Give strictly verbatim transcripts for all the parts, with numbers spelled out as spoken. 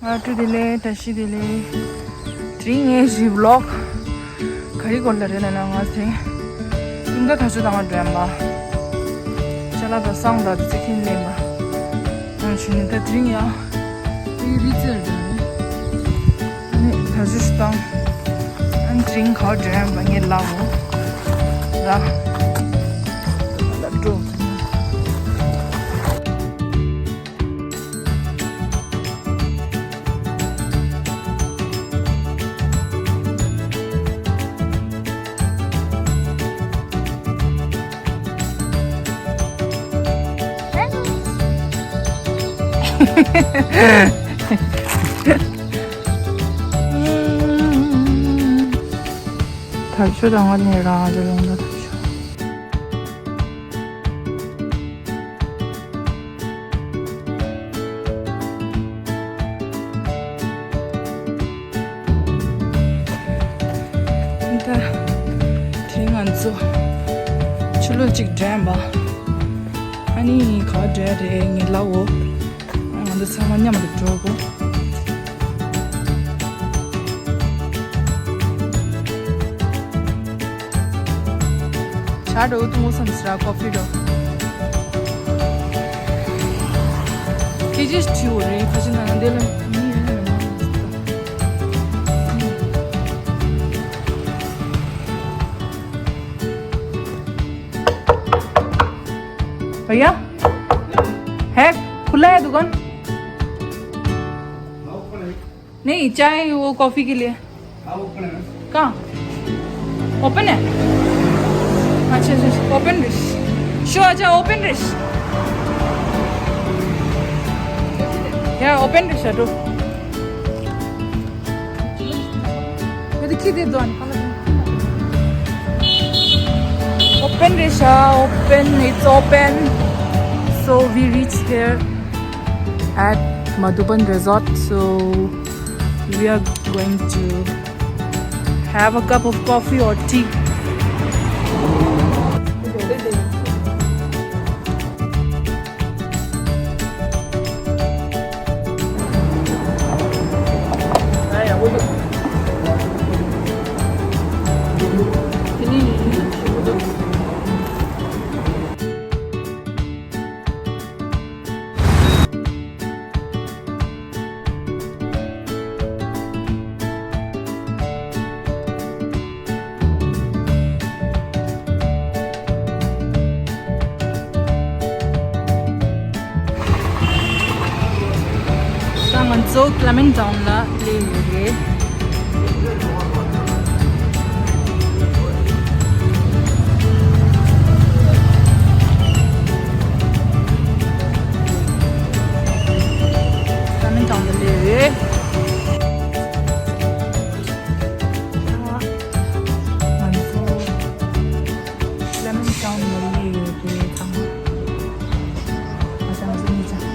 ང་ཀྲུ་དེ་ལས་བཀྲ་ཤིས་དེ་ལས། དེ་རིང་ངའི་རི་བློག་ག་རེ་སྐོར་ལ་རེད་ལབ་ན། ང་ཚོ་ཀུན་དགའ་དར་ལྕོག་ལྟ་ག་འགྲོ་ཡིན་པ། ཅ་ལག་དང་བསང་དང་རྩི་ཤིང་ལེན་པ། ང་ཆུ་ནི་ད་དེ་རིང་ཡང་དེའི་རི་རྩེར་འགྲོ་ནི། ཨ་ནི་དར་ལྕོག་ཞིག་བཏང་། ཨ་ནི་དེ་རིང་ག་པར་འགྲོ་ཡིན་པ་ངས་ལབ་འོ། ལ་ལ་འགྲོ། དར་ལྕོག་དང་ང་ནི་རང་ཨ་ཅག་ལུང་དང་དར་ལྕོག་ད་དེ་ང་ཚོ་ཆུ་ལོག་ཅིག་འགྲན་པ། ཨ་ནི་ག་འགྲན་རེད་ངས་ལབ་འོ། ང་ཚོ་ཚང་མ་མཉམ་དུ་འགྲོ་དགོས། ཇ་འགྲོ་དུ་མོ་སམ་སྲ་ཀོ་ཕི་འགྲོ། ཁྱེད་ཀྱིས་བྲིས་འོ་རེད་ཁ་ཆེ་ན་འདི་ལ་མི་ཡོད་ན་མ། भैया, है खुला है दुकान? नहीं, चाय वो कॉफी के लिए। हाँ, ओपन है। कहाँ? ओपन है? अच्छा, अच्छा, अच्छा, ओपन रिश। शो, अच्छा, ओपन रिश। या, ओपन रिश, हटो। Open, Risha, open, it's open. So we reach here at Madhuban Resort. So we are going to have a cup of coffee or tea. ད་ང་ཚོ་Clement Town ལ་སླེབས་ཡོད་རེད། Clement Town ལ་སླེབས་ཡོད། ང་ཚོ་Clement Town ལ་སླེབས་ཡོད་རེད་ཚང་མ། ང་ཚོ་ང་ཚོ་གཉིས་ཀྱང་།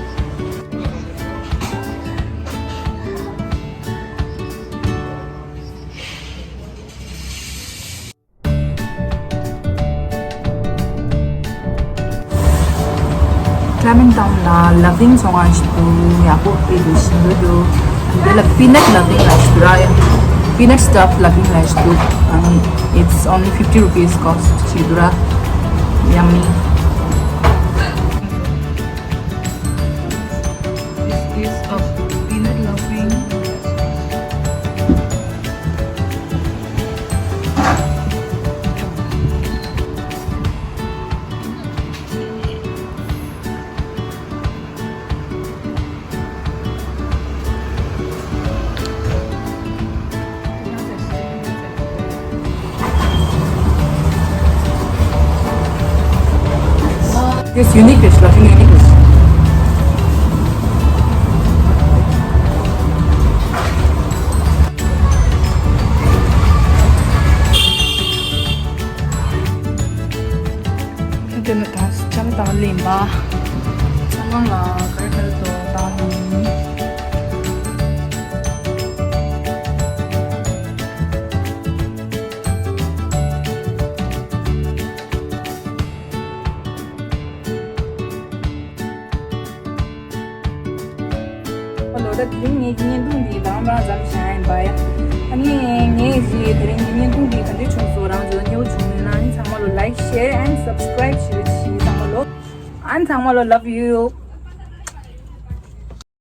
Clement Town ལ་ལ་ཕིང་ཚོང་ཁང་ཞིག་འདུག་ཡག་པོ་དཔེ་འདུག་ཞིམ་པོ་འདུག་འདི་ལ་peanut ལ་ཕིང་ལ་ཞིག་འདུག་ར། Peanut stuffed ལ་ཕིང་ལ་ཞིག་འདུག And it's only fifty rupees cost ཞིག་འདུག་ར། Yummy. This is a peanut ལ་ཕིང། This unique dish, nothing unique dish. དེ་ནི་ད་ལྕམ་དང་ལེན་པ། ཚང་མ་ལ་ག་རེ་ག་རེ་འདུག་ད་ལེན། ཨ་ལོ། ད་དེ་རིང་ངས་བརྙན་ འདི་དང་རང་ཙམ་བྱ་ཡིན་པ་ཡ། ཨ་ནི་ངས་ཀྱི་དེ་རིང་གི་བརྙན་ཐུང་འདི་ག་འདྲ་བྱུང་སོང་། རང་ཚོ་མཉེས་པོ་བྱུང་མེད་ན་ཨ་ནི་ཚང་མ་ལོ་like, share and subscribe ཞུ་ཞུ་ཚང་མ་ལོ། ཨ་ནི་ཚང་མ་ལོ་love you།